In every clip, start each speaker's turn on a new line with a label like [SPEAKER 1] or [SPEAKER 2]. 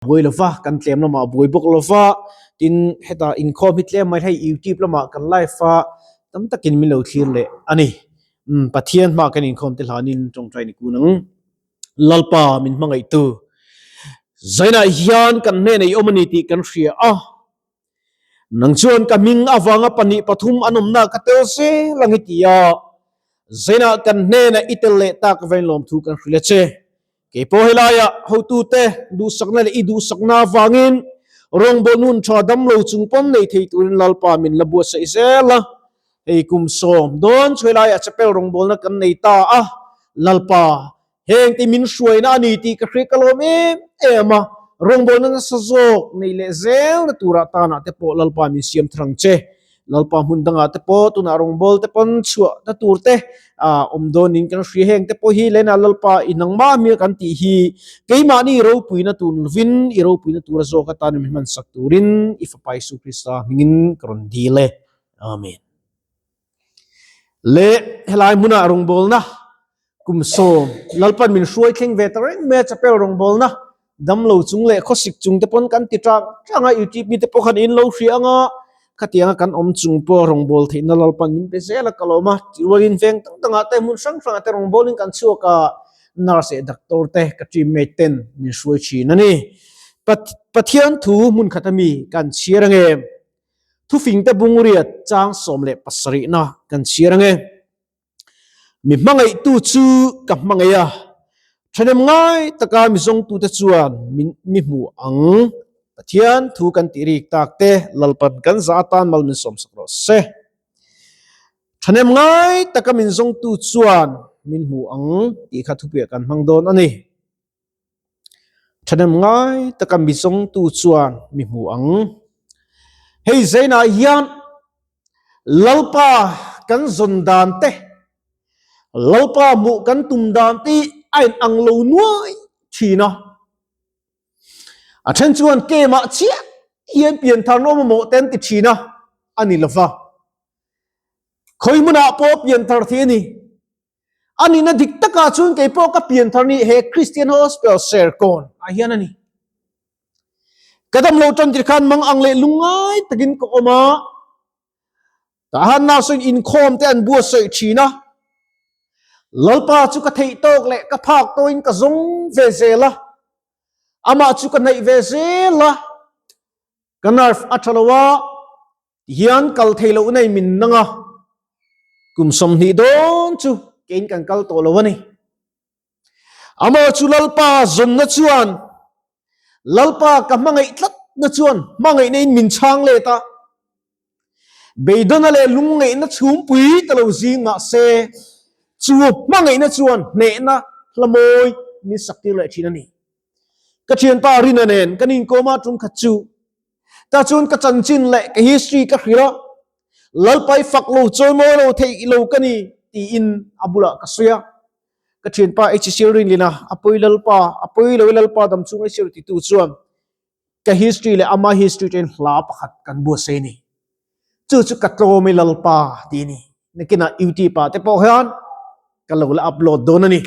[SPEAKER 1] Buai lova, kan tlem lamah buai bawk lova, tin hetah inkhawm hi tlem mai hei youtube lamah kan live a tam takin min lo thlir leh a ni. Umm Pathian hma kan inkhawm te hlanin tawngtai ni kun ang. Lalpa min hmangaihtu Zainah hian kan hnenah i awm a ni tih kan hria a, Nang chuan ka hming avanga pahnih pathum an awmna ka tel zel ang i ti a, Zainah kan hnenah i tel leh tak vain lawmthu kan hrilh a che. Kei pawh helaiah hotute duhsakna leh i duhsakna avangin rawngbawlh nun tha damlo chung pawn nei thei turin Lalpa min la buatsaih zel a. Hei kum sawm dawn chu helaiah chapel rawngbawlna kan nei ta a, Lalpa Heng ti min hruaina a ni tih ka hria ka lawm em em a, rawngbawlna nasa zawk nei leh zelna turah tanah te pawh Lalpa min siam thar ang che. Lalpa hmun dangah te pawh tunah rawngbâwl te pawn chhuahna tur te a awm dawnin kan hria. Heng te pawh hi lena Lalpa i nangmah hmel kan tih hi keimahni ropuina tur lovin i ropuina tura zawk atan min hmansak turin i Fapa Isu Krista hmingin ka rawn dil e. Amen. Le helai hmunah rawngbawlna kum sawm Lalpan min hruai thleng ve ta reng mai a, chapel rawngbawlna damlo chung leh khawsik chung te pawn kan ti tang tang a, YouTube mite pawh khan in lo hria anga khatianga kan awm chung pawh rawngbâwl theihna Lalpan min pe zel a ka lawm a, tirualin veng dang dangah te hmun hrang hrangah te rawngbawlin kan chhuak a, nurse leh doctor te ka teammate ten min hruai thin a ni. Pathian thu hmun khat ami kan chhiar ange. Thufingte bungriat chang 17na kan chhiar ange. Mi hmangaihtu chu ka hmangaih a, thahnem ngai taka mi zawngtute chuan min mi hmu ang. Pathian thu kan tih rik tak te Lalpan kan za atan mal min sawmsak rawh se. Thahnem ngai taka min zawngtu chuan min hmu ang tih kha thupuiah kan hmang dawn a ni. Thahnem ngai taka mi zawngtu chuan mi hmu ang. Hei zainah hian Lalpa kan zawn dan te, Lalpa hmuh kan tum dan te hi a inang lo nuai thin a. A then chuan kemah chiah hian pianthar nawm mamawh te an ti thin a, a ni lova. Khawi hmunah pawh pianthar thei a ni. A nihna dik takah chuan kei pawh ka pianthar ni he Christian Hospital Serkawn ah hian a ni. Ka damlo tan tir khan mang ang leh lungngai takin ka awm a, tah han nurse-in inkhawm te an buatsaih thin a, Lalpa chu ka theih tawk leh ka phak tawhin ka zawng ve zel a, amah chu ka hnaih ve zel a, ka nerve a tha lo a, Tihian kal thei loh nei min nang a, kum 20 dawn chu keiin kan kal tawh lo a ni. Amaw chu Lalpa zawnna chuan, Lalpa ka hmangaih tlatna chuan hmangaihna in min chhang let a, beidawna leh lungngaihna chhumpui ta lo zing mah se, chu hmangaihna chuan hnehna hla mawi min sak tir leh thin a ni. Ka thianpa Rina nen kan inkawm a tum khat chu Ta chuan ka chanchin leh ka history ka hrilh a, Lalpai fak lo chawimawi lo theih lo ka ni tiin a bulah ka sawi a. Ka thianpa HC Rinlina, a pawi Lalpa, a pawi lo i Lalpa dam chung ai sir titu chuan ka history leh ama history ṭain hla pakhat kan buatsaih a ni. Chu chu ka tlawm i Lalpa ti a ni. Nakinah YouTube ah te pawh hian ka lo la upload dawn a ni.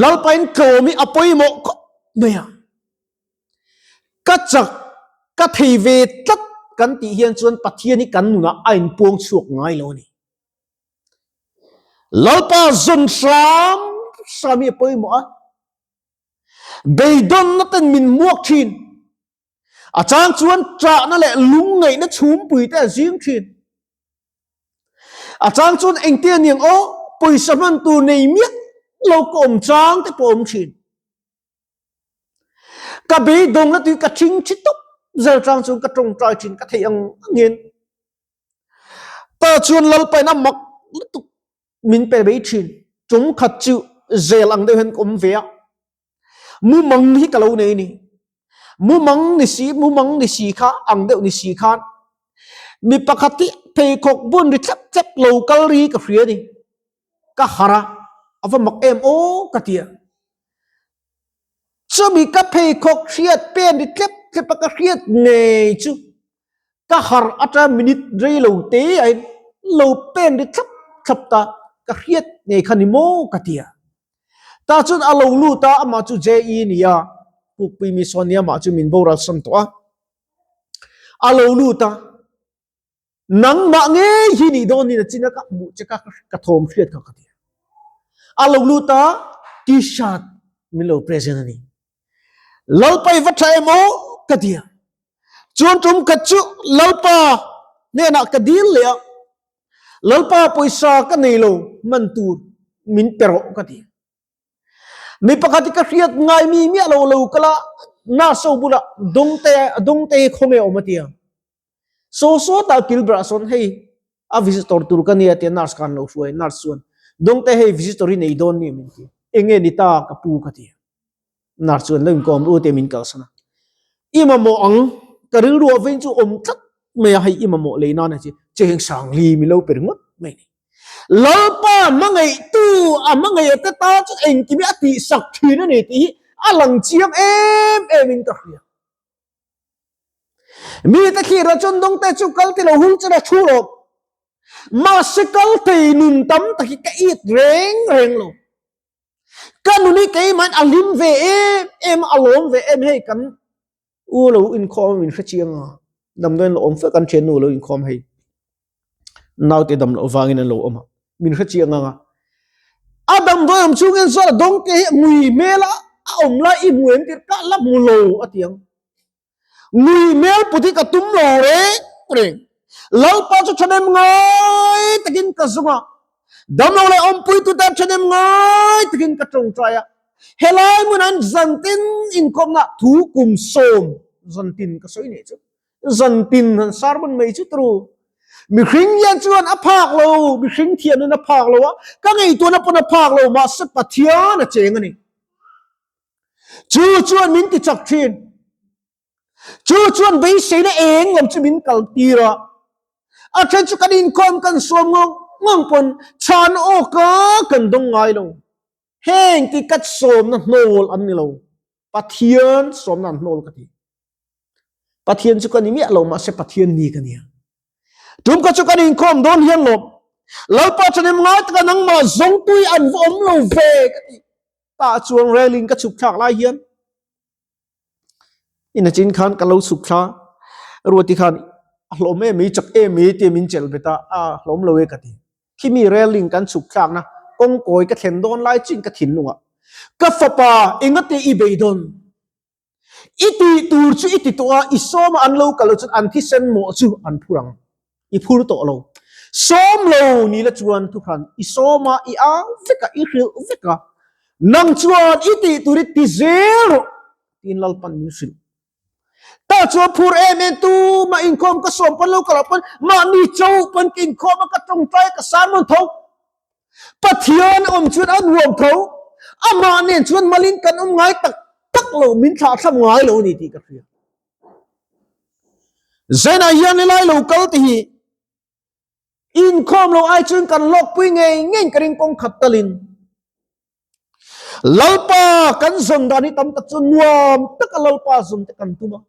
[SPEAKER 1] Lalpain tlawm hi a pawimawh khawp mai a. Ka chak, ka thei ve tlat kan tih hian chuan Pathian hi kan nunah a inpuang chhuak ngai lo a ni. Lalpa zawn hram hram hi a pawimawh a, beidawnna ten min muak thin. A chang chuan ṭahna leh lungngaihna chhumpui te a zing thin. A chang chuan engtin a niang aw, pawisa hman tur nei miah lo ka awm chang te pawh a awm thin. Ka beidawng na tui ka thing thi tawp zel chang chuan ka tawngtai thin ka theih ang angin. Ta chuan Lalpain a mak lutuk min pe bei thin. Tum khat chu zel ang deuh hian ka awm ve a. Mumang hi ka lo nei ni. Mumang ni si, mumang ni si kha ang deuh ni si khan mi pakhat hi pheikhawk bun ri thlep thlep lo kal ri ka hria ni. Ka harh a, a va mak em aw ka ti a. Chumi ka pheikhawk hriat pen ri tlep tlep a ka hriat ngei chu ka harh atang minute rei lo te a in lo pen ri thlap thlap ta ka hriat ngei kha ni maw ka ti a. Tah chuan a lo lut a, amah chu JE ni a. Pukpui mi sawn nia mah chu min boral sawn tawh a. A lo lut a, nangmah ngei hi nih dawn in a chin a, ka hmuh che ka ka thawm hriat kha ka ti a. A lo lut a, T-shirt min lo present a ni. Lalpa i va tha em aw ka ti a. Chuan tum khat chu Lalpa hnenah ka dil leh a, Lalpa pawisa ka nei lo hman tur min pe rawh ka ti. Mi pakhat hi ka hriat ngai mi miah lo lo kal a, nurse ho bulah dawngte dawngte hi khawnge awm a ti a. Saw saw tah kil berah sawn hei a visitor tur ka nia tia nurse khan lo hruai, nurse chuan dawngte hei visitor hi nei dawn mi min ti, enge ni ta ka pu ka ti a. Nurse chuan lo inkawm ru tia min kalsan a. I mamawh ang, ka rilru ah vein chu awm tlat mai a, hei i mamawh lei nan a ti, cheng sangli mi lo pe ringawt mai a ni. Lalpa hmangaihtu a hmangaih te ta chu engkim hi a tihsak thin a ni tih hi a lang chiang em em in ka hria. Mite thlir ah chuan dawngte chu kal ti lo hul chen a thu lo. Mahse kal thei nun tam tak hi ka it reng reng lo. Ka nun hi keimah in a hlim ve em em a, a lawm ve em hei kan U lo inkhawm min hre chiang a, damdawiin lo awm fek an thiannu lo inkhawm hei naute dam loh vangin an lo awm a, min hre chiang ang a. A damdawi awm chhungin chuan a dawngte hi ngui hmel a a awm lai i hmu em tir ka la hmu lo a ti ang. Ngui hmel put hi ka tum lo reng reng. Lalpa chu thahnem ngai takin ka zung a, damlo leh awmpuitute a thahnem ngai takin ka tawngtai a. Helai hmun an zantin inkawmna thu kum sawm zantin ka sawi nei chu zantin han sermon mai chu tru mihring hian chuan a phak lo mihring thian in a phak lo a ka ngaihtuahna pawn a phak lo mahse Pathian a cheng a ni chu chuan min ti chak thin Chu chuan beiseina eng lam chu min kal tir a, a then chu kan inkhawm kan suam ngawng ngawng pawn chhan awka kan dawng ngai lo. Heng ti kat sawmna hnawl an ni lo, Pathian sawmna an hnawl ka ti. Pathian chu ka ni miah lo mahse Pathian ni ka nia. Tum ka chu kan inkhawm dawn hian lawm. Lalpa thahnem ngai taka nangmah zawngtui an va awm lo ve ka ti. Tah chuan railing ka chhuk thlak lai hian Ina chin khan ka lo chhuk thla Ruati khan a hlawm em mai chak em mai tia min chelh bet a, a hlawm lo e ka ti. Khimi railing kan chhuk thlakna kawngkawi ka thlen dawn lai chin ka thinlung ah ka fapa engate i bei dawn? I tih tur chu i ti tawh a, i sawm a an lo kal lo chuan an thisen mawh chu an phur ang. I phur tawh lo. Sawm lo ni la chuan thuhran i sawm a, i au vek a, i hrilh vek a. Nang chuan i tih tur i ti zel rawh tiin Lalpan min hrilh. Tah chuan phur em em tu mah inkhawm ka sawm pawn lo ka loh pawn mahni chauh pawn ka inkhawm a, ka tawngtai a, ka sermon tho. Pathian awm chuan a nuam tho. Amah nen chuan malin kan awm ngai tak tak lo, min thlahthlam ngai lo a ni tih ka hria. Zainah hian helai lo kal te hi inkhawm lo ai chuan kan hlawkpui ngei ngei ka ring kawng khat talin Lalpa kan zawn dan hi tam tak chu nuam taka Lalpa zawn te kan tum a.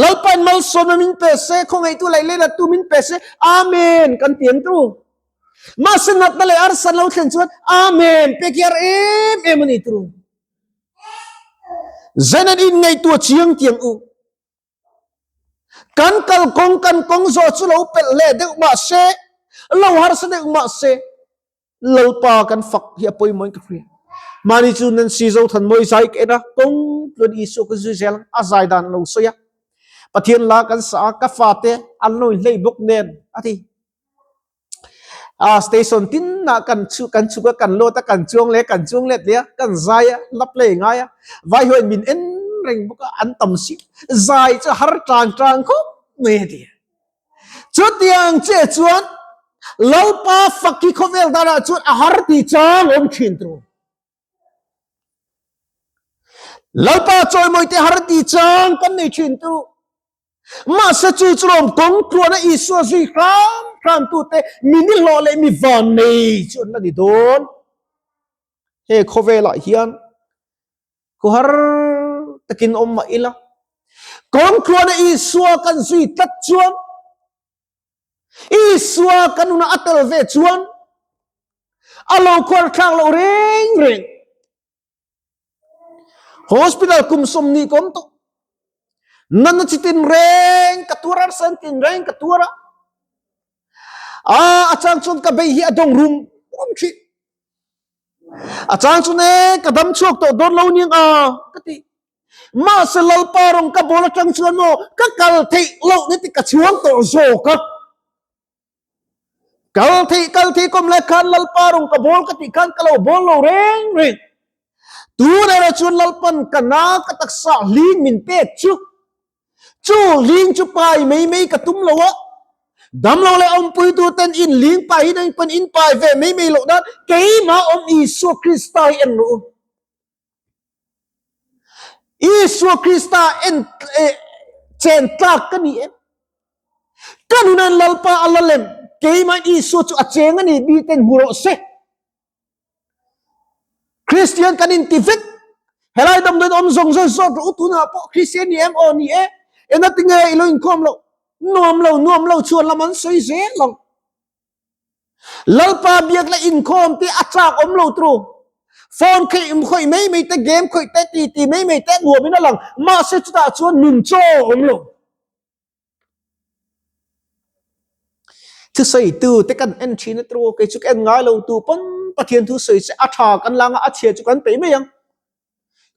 [SPEAKER 1] Lalpa in malsawmna min pe se, khawngaihtu leh leinattu min pe se, Amen kan ti ang tru. Mahse natna leh arsa lo thlen chuan Amen pek hi har em em a ni tru. Zen an inngaihtuah chiang tiang u. Kan kal kawng kan kawng zawh chu lo pelh hle deuh mah se, lo harsa deuh mah se, Lalpa kan fak hi a pawimawhin ka hria. Mahni chu Nancy Zothanmawi zai ka en a, kawng tluan Isua ka zui zel ang, a zai dan a lo sawi a. Pathian la kan sa a, ka fate an lo inhlei bawk nen, a ti. A station tin ah kan chu kan chhuk a kan lawt a kan chuang leh kan chuang let leh a kan zai a la play ngai a vai ho in min en reng bawk a an tam si zai chu har tang tang khawp mai a ti chutiang che chuan Lalpa fak hi khawvel danah chuan a har tih chang awm thin tur Lalpa chawimawi te har tih chang kan nei thin tur Mahse chu chu lawm kawng tluana Isua zui hram hram tute mi ni hlawh leh mi van nei chu an la ni dawn. He khawvelah hian khuhar takin awm mah ila, kawng tluana Isua kan zui tlat chuan, Isua kan nuna a tel ve chuan a lo khuar thlak loh reng reng. Hospital kum 20 ka awm tawh. Natna chi tin reng ka tuar a, arsan tin reng ka tuar a. A a chang chuan ka bei hi a dawng rum rum thin. A chang chuan e ka dam chhuak tawh dawn lo niang a ka ti. Mahse Lalpa rawng ka bawl atang chuan maw ka kal theih loh ni ti ka chhuang tawh zawk a. Kal theih kal theih kawm lai khan Lalpa rawng ka bawl ka tih khan ka lo bawl lo reng reng. Tun erawh chuan Lalpan ka na ka taksa hling min pek chu. Chu hling chu pai mai mai ka tum lo a. Damlo leh awmpuitu ten in hling pai hi nang pawn in pai ve mai mai loh nan keimah awm Isua Krista hi en rawh u. Isua Krista en chen tlak ka ni em? Ka nunan Lalpa a la lem, keimah Isua chu a cheng a ni bi ten hmu rawh se. Kristian kan inti vek. Helai damdawiin awm zawng zawng zawt rawh u tunah pawh Kristian ni em aw ni e. Engatinge i lo inkhawm loh? Nuam lo, nuam lo chhuan lam an sawi zel ang. Lalpa biak leh inkhawm te a chak awm lo tru. Phone khawih khawih mai mai te, game khawih te, ti ti mai mai te nuam in a lang. Mahse chutah chuan nun chaw awm lo. Thusawitu te kan en thin a tru, kei chu ka en ngai lo tu pawn Pathian thusawi che a tha kan lang a, a chhia chu kan peih mai ang.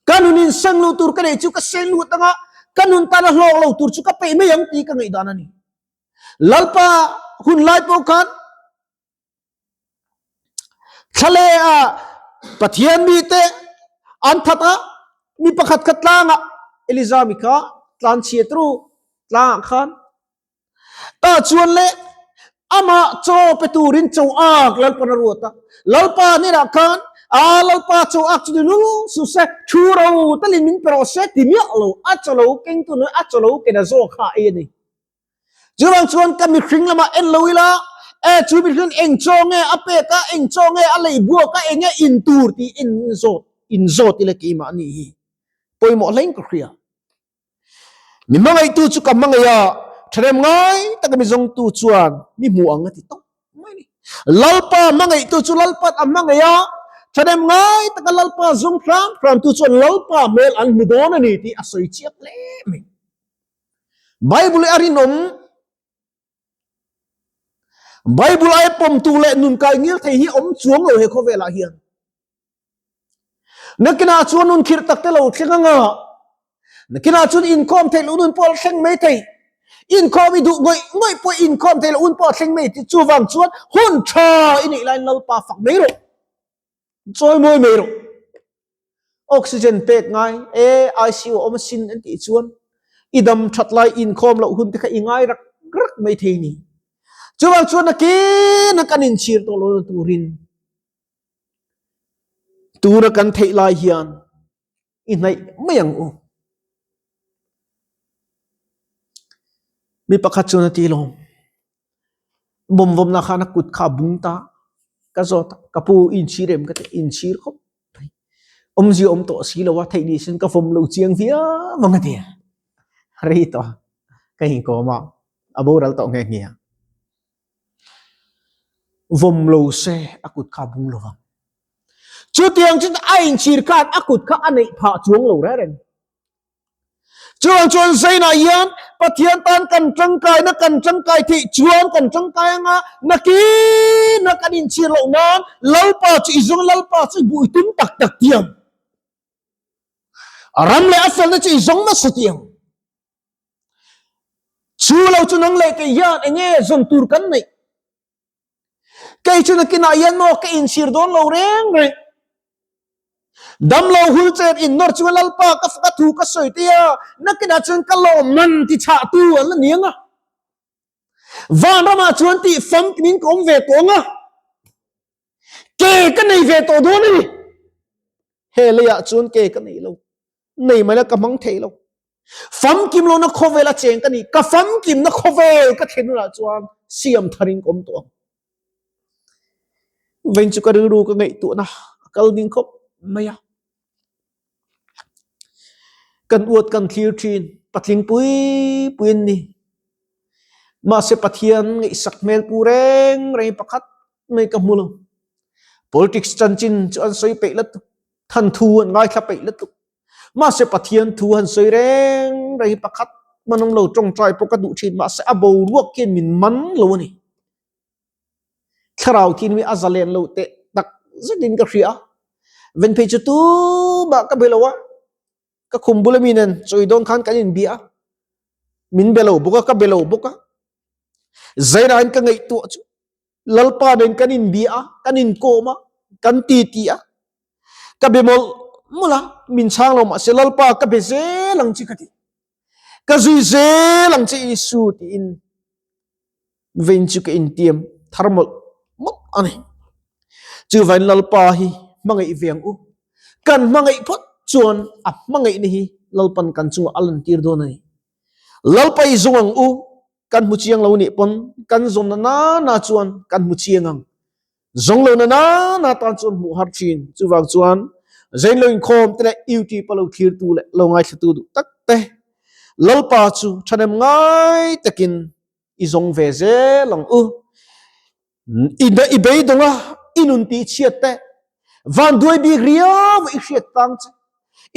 [SPEAKER 1] Ka nun in seng lo tur ka neih chu ka seng lut ang a, ka nun tan a hlawk lo tur chu ka peih mai ang tih ka ngaihdan a ni. Lalpa hun lai pawh khan thlale a Pathian mite an that a, mi pakhat kha tlangah Eliza mi kha tlan chhia tru tlangah khan ta chuan le amah chaw pe turin chaw ak Lalpan a ruat a. Lalpa hnenah khan a Lalpa chaw ak chu ni lul suh se, thu ro talin min pe rawh se ti miah lo, a chaw lo kengtu nui a chaw lo ken a zawk kha a ei a ni. Chuvang chuan ka mihring lamah en lo ila, e chu mihring eng chaw nge a pek a, eng chaw nge a lei buak a, eng nge in tur tih in zawt in zawt ila keimah ni hi pawimawh hlein ka hria. Mi hmangaihtu chu ka hmangaih a, ṭhahnem ngai taka mi zawngtu chuan mi hmu ang a ti tawp mai a ni. Lalpa hmangaihtu chu Lalpa'n a hmangaih a, ṭhahnem ngai taka Lalpa zawng hram hramtu chuan Lalpa hmel an hmu dawn a ni tih a sawi chiang hle mai. Bible a rinawm Bible ai pawmtu leh nun kai ngil thei hi awm chuang lo he khawvelah hian. Nakinah chuan nun khirh tak te lo thleng anga nakinah chuan inkhawm theih loh nun pawh thleng mai thei. Inkhawm i duh ngawih ngawih pawh inkhawm theih loh hun pawh thleng mai ti chuvang chuan hun tha i neih laiin Lalpa fak mai rawh. Chawi mawi mai rawh. Oxygen pek ngai e ICU awm asin an tih chuan i dam that lai inkhawm loh hun te kha i ngai rak rak mai thei ni. Chuvang chuan nakin a kan inchhir tawh lo na turin tuna kan theih lai hian i hnaih mai ang u. Mi pakhat chuan a ti lawm. Bawmvawmna khan a kut kha a bung ta. Ka zawt a, ka pu inchhir em ka ti, inchhir khawp mai. Awmzia awm tawh si lo a, theih ni sin ka vawm lo chiang viau ang a ti. Rei tawh a, ka inkawm a, a boral tawh nghe nghe a. Vawm lo se a kut kha a bung lo vang. Chutiang chuan a inchhir khan a kut kha a neih phah chuang lo reng reng. Chuan chuan Zainah hian Pathian tan kan tangkaina kan tangkai theih chuan kan tangkai anga nakina kan inchhir loh nan Lalpa chu i zawng Lalpa chu i buh i tum tak tak tiang. A ram leh a felna chu i zawng nasa tiang. Chu lo chu nang leh kei hian enge zawn tur kan neih. Kei chu nakinah hian maw ka inchhir dawn lo reng reng. Damlo hul chen in nawr chuan Lalpa ka faka thu ka sawi te a, nakinah chuan ka lawm man ti chhah tu an la ni ang a. Vanramah chuan tih famkim in ka awm ve tawh ang a. Ke ka nei ve tawh dawn a ni. He leiah chuan ke ka nei lo. Nei mai la ka hmang thei lo. Famkim lohna khawvel a cheng ka ni. Ka famkimna khawvel ka thlen hunah chuan siam tharin ka awm tawh ang. Vawiin chu ka rilru ka ngaihtuahna a kal ding khawp mai a. Kan uat kan thlir thin, patling pui pui an ni. Mahse Pathian ngaihsak hmel pu reng reng pakhat mai ka hmu lo. Politics chanchin chu an sawi peih lutuk, thanthu an ngaithla peih lutuk. Mahse Pathian thu han sawi reng reng hi pakhat hman awm lo tawngtai pawh ka duh thin mahse a boruak hian min man lo a ni. Thlarau thin hi a zalen lo teh tak zetin ka hria a, ven phei chu tumah ka be lo a, ka khum bula mi nen chawi dawn khan kan inbia a, min be lo bawk a, ka be lo bawk a, Zairain ka ngaihtuah chu Lalpa nen kan inbia a, kan inkawm a, kan titi a, ka be mawlh mawlh a, min chhang lo mahse Lalpa ka be zel ang chi ka ti. Ka zui zel ang che Isu tiin vein chu ka intiam thar mawlh mawlh a ni. Chuvain Lalpa hi hmangaih ve ang u. Kan hmangaih phawt chuan a hmangaihna hi Lalpan kan chungah a lantir dawn a ni. Lalpa i zawng ang u, kan hmu chiang lo nih pawn kan zawn na nana chuan kan hmu chiang ang. Zawng lo na nana tan chuan hmuh har thin. Chuvang chuan Zain lo inkhawm te leh YouTube a lo thlirtu leh lo ngaithlatu duh tak te Lalpa chu thahnem ngai takin i zawng ve zel ang u. I beidawng a, i nun tih chhiat te, van duai bik riau a i hriat tang che.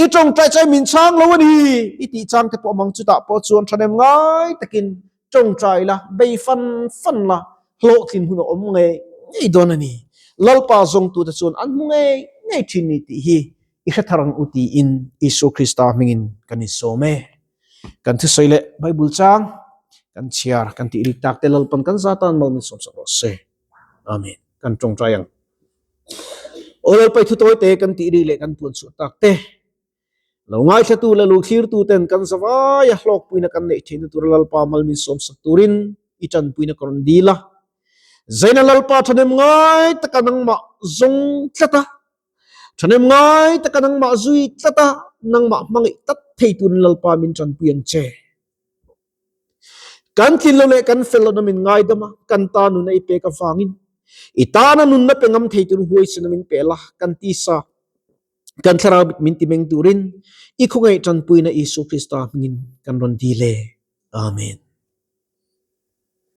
[SPEAKER 1] I tawngtai chai min chhang lo a ni, i tih chang te pawh mang chutah pawh chuan thahnem ngai takin tawngtai la, bei fan fan la, hlawhtlin hun a awm ngei ngei dawn a ni. Lalpa zawngtute chuan an hmu ngei ngei thin ni tih hi i hre thar ang u tiin Isua Krista hmingin kan insawm e. Kan thusawi leh Bible chang kan chhiar kan tih rik tak te Lalpan kan za tan mal min sawmsak rawh se. Amen. Kan tawngtai ang. Aw Lalpa i thutawi te kan tih rik leh kan puan chhuah tak te lo ngaithlatu leh lo thlirtu ten kan zavai a hlawkpuina kan neih theihna tura Lalpa mal min sawmsak turin i tanpuina ka rawn dil a. Zaina Lalpa thahnem ngai taka nangmah zawng tlat a. Thahnem ngai taka nangmah zui tlat a, nangmah hmangaih tlat thei turin Lalpa min tanpui ang che. Kan tlin lo leh kan fel lohna min ngaidam a, kan ta nunna i pek avangin i tana nunna pe ngam thei turin huaisena min pe la, kan tisa, kan thlarau bik min ti meng turin i khawngaih tanpuina Isua Krista hmingin kan rawn dil e. Amen.